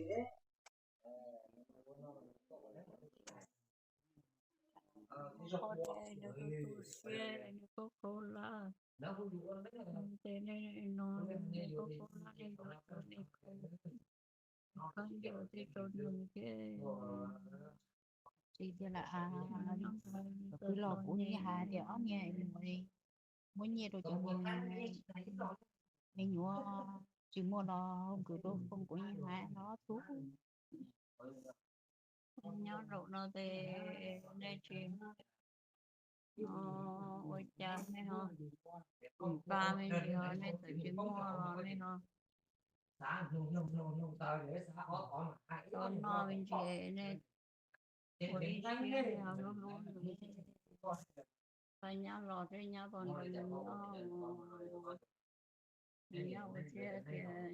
Qhov tias nws tu siab nws khaub khaub hlab, ces nej no nws khaub khaub hlab nej los rau nej khaub, khaub ncaws tej rau nws thiab. Tsis tiag lam, kuv twb los kuv yeej hais tias ob niag muab nyiaj rau cov me nyuam tsis muaj los nkws rau foom kuv yeej hais no ob tug. Nyob zaum no ces nej tsis ua cas nej ho, pab me ntsis ho nej txawm tsis muaj los nej ho, tau noj me ntsis nej ua li siab nej ho hlub hlub nws. Tau nyab los thiab nyab tos nrog nws nyob, nws nyob ua siab tias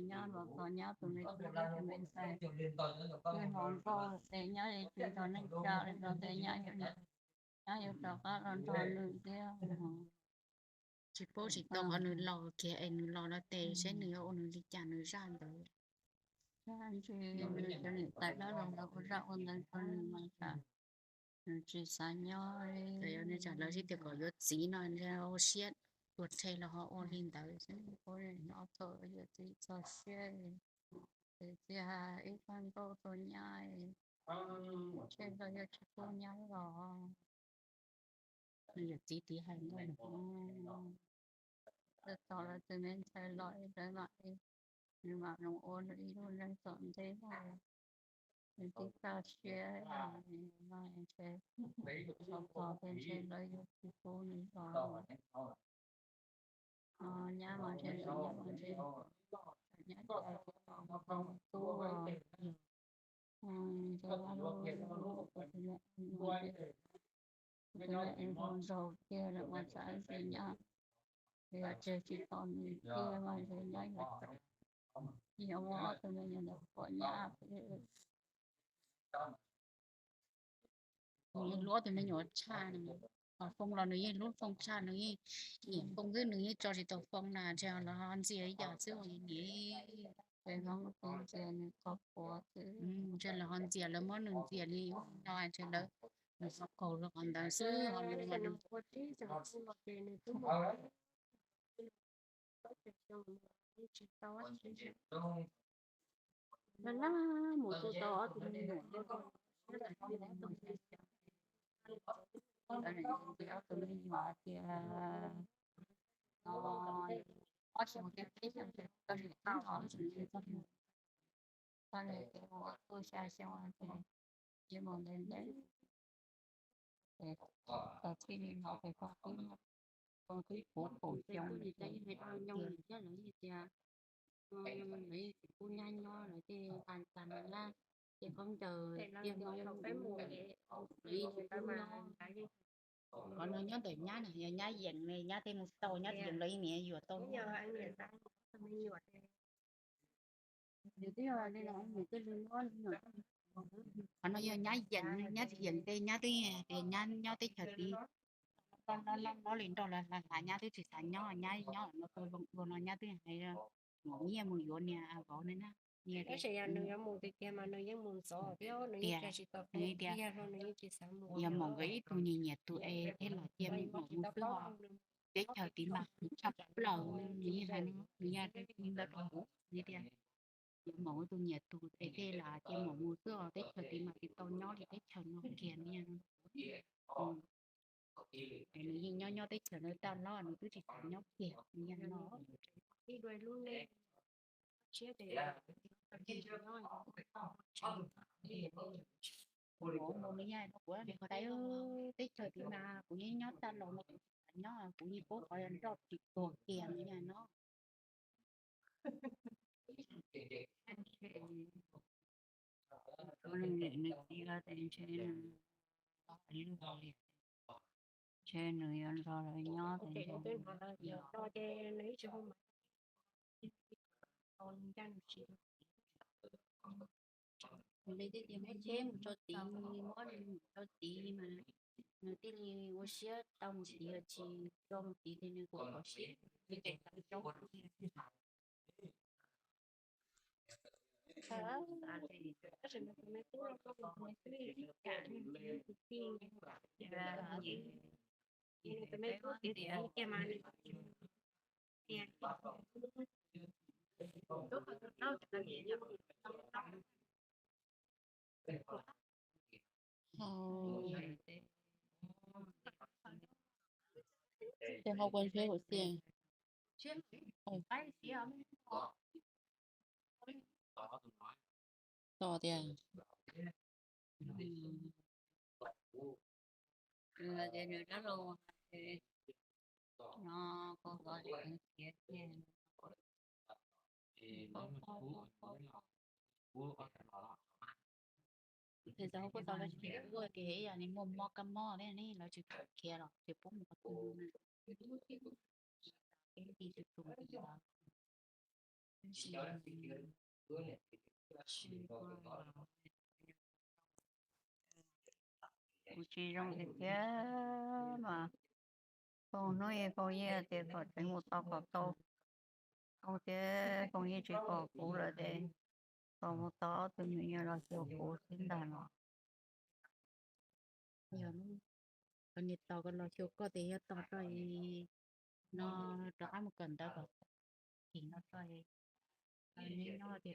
nyab los txog nyab tus me tub tus me ntxhais, twb hluas nkauj ces nyab tsis nrog neej tsa li los ces nyab yuav rov qab los nrog nws thiab. Tsis paub tsis tau qhov nws los kiag es nws los no ces saib nws yuav ua nws li cas nws zaj ntawd. Tab sis nws cov niam tais dab laug lawv ua zaj ua ntawd rau nws mas tsam nws tsis xav nyob li. Txawm yog nws tsam lawv sib tias kom yuav txiv no ua siab tuag rhe los ho ua li ntawd xwb. Ob tug yuav txiv txog siab, ces txiv hais ib pab nkauj rau nyab, tseg los yog tsis pub nyab los. Nws yawm txiv tiv hais nkauj, txog lawv tus me ntxhais los lawv mam, nws mam los ua ib lub neej tom ntej, nws twb txog siab no ntshe txog txog ces ntshe lawv yuav tsis pub nws los. Nyab mas ntshe, nyab mas ntshe, nyab tub, ntshe tus me, tus me hluas nraug kiag lawm mas xav tias nyab, yog tseg tsis tau nws kiag mas ntshe nyab yuav, yog muab ob tug me nyuam ntawd pom nyab. Nws yeej hlub ob tug me nyuam tshaj, Foom los nws yeej hlub Foom tshaj, nws yeej nyiam Foom xwb, nws yeej tso tsis tau Foom na, ntshe los ho ntxias ib yam xwb niam. Ces Foom ntxias nws qhov puav xwb, ntshe lawv ho ntxias, lawv muab nws ntxias li no ntshe lawv, nws qhov kaus rau qhov ntawd xwb ho nws laj laj mus tu tau ob tug me nyuam, ob tug me nyuam tias, ob xyoo thiab peb xyoo, koj niam tau ob xyoo, koj niam tias ua tuaj xya xyoo ces yeej mus ntev ntev, ces txij li no ces koj twb, koj twb puv kaum xyoo tias, lawv yeej tsis pub nyab nyob, lawv tej nqa cas mas nyab ces khaub ncaws tiag no, lawv yeej tsis pub nyob. Qhov no nyob ntawm nyab na, yog nyab yeem ne, nyab tej mus tau, nyab yeem los ib niam yuam tau. Qhov no yog nyab yeem, nyab tsis yeem ces nyab twb tias nyab nyob teb chaws tid, nyob li nrog lawv hla hla, nyab twb tsis xav nyob, nyab nyob no tau zoo dua no nyab twb hais nyiaj mus yuav niag vauv ne na. Tias, tias, yog maum nkawd ib tug nyiam nyiam tus es thiaj los cia maum mus xwb os. Teb chaws tid mas tshaj plaws, nws yeej hais no, nws yeej hais li ntawd rau kuv tias, yog maum tus nyiam tus es thiaj los cia maum mus xwb os, teb chaws tid mas tsis tau nyob li teb chaws no kiag no. Nws yeej nyob nyob teb chaws no tag los nws twb tsis xav nyob kiag no. Kuv mus me nyuam, kuv niam tais, teb chaws tid mas kuv yeej nyob tag los no kuv tsis xav nyob, kuv yeej paub qhov nroj tsis tuag kiag no no. Nws niam nws txiv lawv ces ntshe nws, ntshe nws yuav nrog lawv nyob ces ntshe li tej tias muab tsheb mus rau tid, muab nws mus rau tid mas nws thiaj li ua siab tau mus tid, tsis tau mus tid ces nws kuj kho siab. Nws ces tau coob. Ces hau kua ntsuab hauv xiaj. Tau tias, tias nws dab laug no koj hlob tias khiav tiag. Ces txawm kuj tau los tsis ua tias ib yam li muaj mob kab mob li ne los tsis khiav los tsis pub mus qhov twg na. Ib ntsis tus tus ntawd. Kuv tsis zoo tiag tiag mas foom hnub ib foom ib tias kom tseev mus tau kom tau, foom thiab foom ib tsis pom kuv lawm ces kom mus tau ob tug me nyuam los xyuas kuv xwb ntag no. Yog, kom niam tos koj los xyuas koj tias yog tos tso no rov qab mus kawm ntawv kom kis no tso. Nyob nyob tias